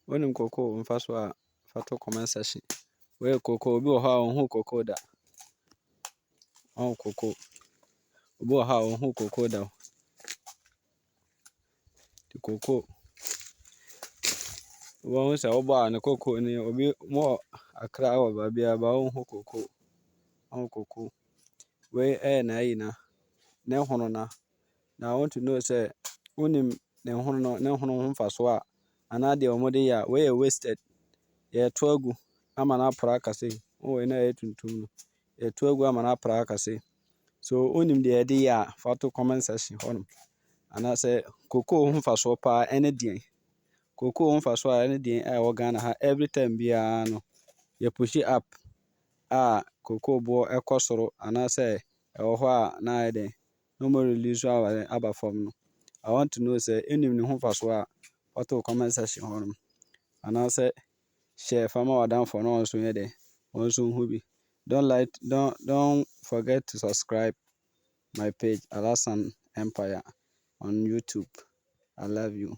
Wonim cocoa mfasoɔ a, fa to comment section. Wei yɛ cocoa. Obi wɔ hɔ a ɔnhuu cocoa da. Ɔhu cocoa. Obi wɔ hɔ a ɔnhuu cocoa da. Nti cocoa, wobɛhu sɛ wobɔ a ne cocoa ni. Obi mowɔ Accra wɔ baabiara ba wonhu cocoa. Ɔhu cocoa. Wei ɛyɛ n'ayi na ne hono na. Na I want to know sɛ wonim ne hono no, ne hono ho mfasoɔ a anaa deɛ wɔde yɛ a. Wei yɛ wasted. Yɛto agu ama no apra aka sei. Wei na ɛyɛ tuntum no. Yɛto agu ama no apra aka sei. So wonim deɛ yɛde yɛ a, fa to comment section hɔnom. Anaasɛ cocoa ho mfasoɔ paa ɛne deɛn? Cocoa ho mfasoɔ a ɛne deɛn a ɛwɔ Ghana ha? Every time biara no yɛ push up a cocoa boɔ ɛkɔ soro anaasɛ ɛwɔ hɔ a na ayɛ dɛn na wɔn release aba fam no. I want to know sɛ ɛnim ne ho mfasoɔ a, fa to comment section hɔnom. Anaasɛ share fa ma w'adamfo na ɔno nso nyɛ dɛn, ɔno nso nhu bi. Don't like, don't forget to subscribe my page, Alhassan Empire, on YouTube. I love you.